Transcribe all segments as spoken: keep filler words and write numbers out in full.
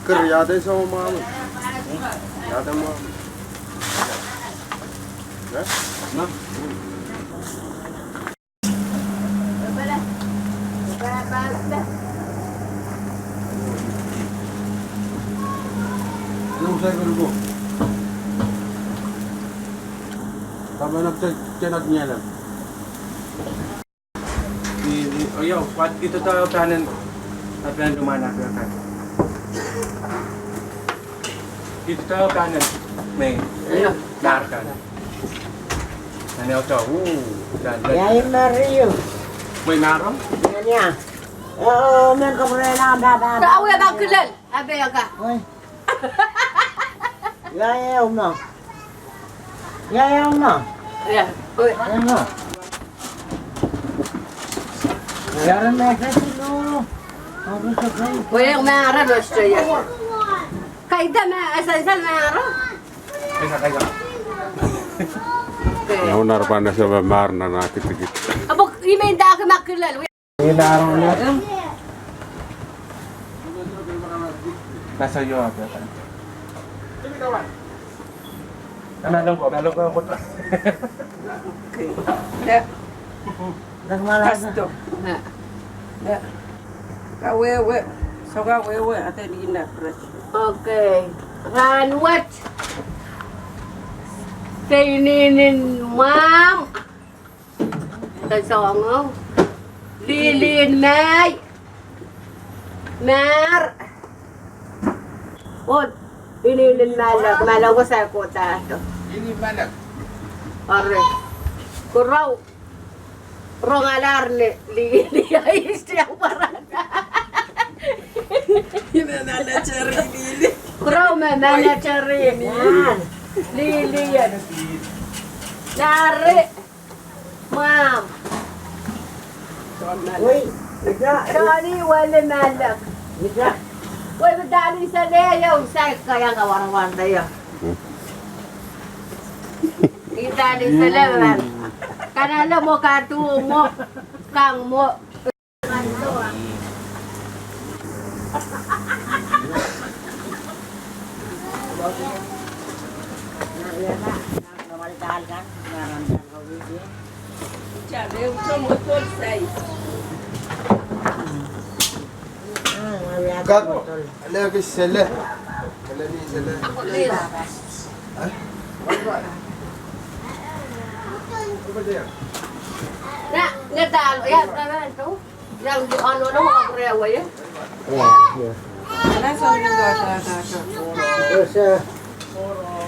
Ker, iade soh mwahu. Iade mwahu. Eh? Na? Nung sai ko luko. Tama na te, te na nyala. I, i, oh, yo, wat ito to panen, panen luman ako kan. Ito to panen, me, ya, dar kan. Nane oto, uh, dan, dan. Ya, i Mario. Wei, Maro? Ya, ya. Oh, men ko rela, ba, ba, ba. Tawe ba kilel, abe ka. Wei. Ya, ya, uma. Ya, ya, uma. Ya, wei. Ya, uma. Wei, ma ara losto ya. Kaida ma, asan san ma ara. Oke. Ya, unar pana sa ma ara na kitikit. Apo, i men dake ma kilel. Ina ara na. Nasa yo apa kan. Kama longko, kama longko. Okay. Ya. Kasto. Ya. Kawehwe. Soh kawehwe, ata ni na fresh. Okay. Rahnwet. Se inenen mwahmw. Kesongo. Lilin mei. Mar. Oh, inenen malek, malek ko sai kohda. Inenen malek. Are. Kurau. Rong alar ne, li, li, ai, istiang paran. Ine manager, li, li. Kurau me manager, li, li. Li, li, ya. Nare. Mam. Wei, ida. Tani wale malek. Ida. Wei, tani sale ya, usai kayang kawarawar da ya. Hmm. Ida ni sale man. Kanale mo katu mo, kang mo. Kak, leki sele. Leki sele. Na, ngetal, ya, na, na, tu.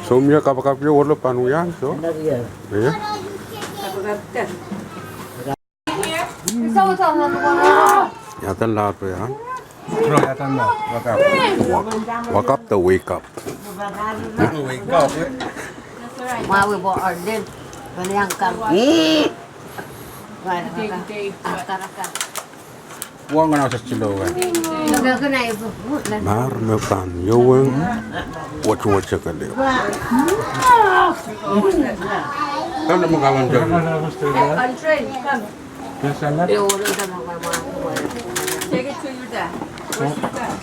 Somia kapakap ia wolo pahn wiahiong, so. Ia. Ia dan lahr pwe ia. Wa-, wakap de wake up. Wake up. Mwawi bo ardin. Bani angkang. Wong ana sasilo kan. Mar me pahn iang wet wet sekali. Kam na makawan jam. Take it to your dad. Where's your dad?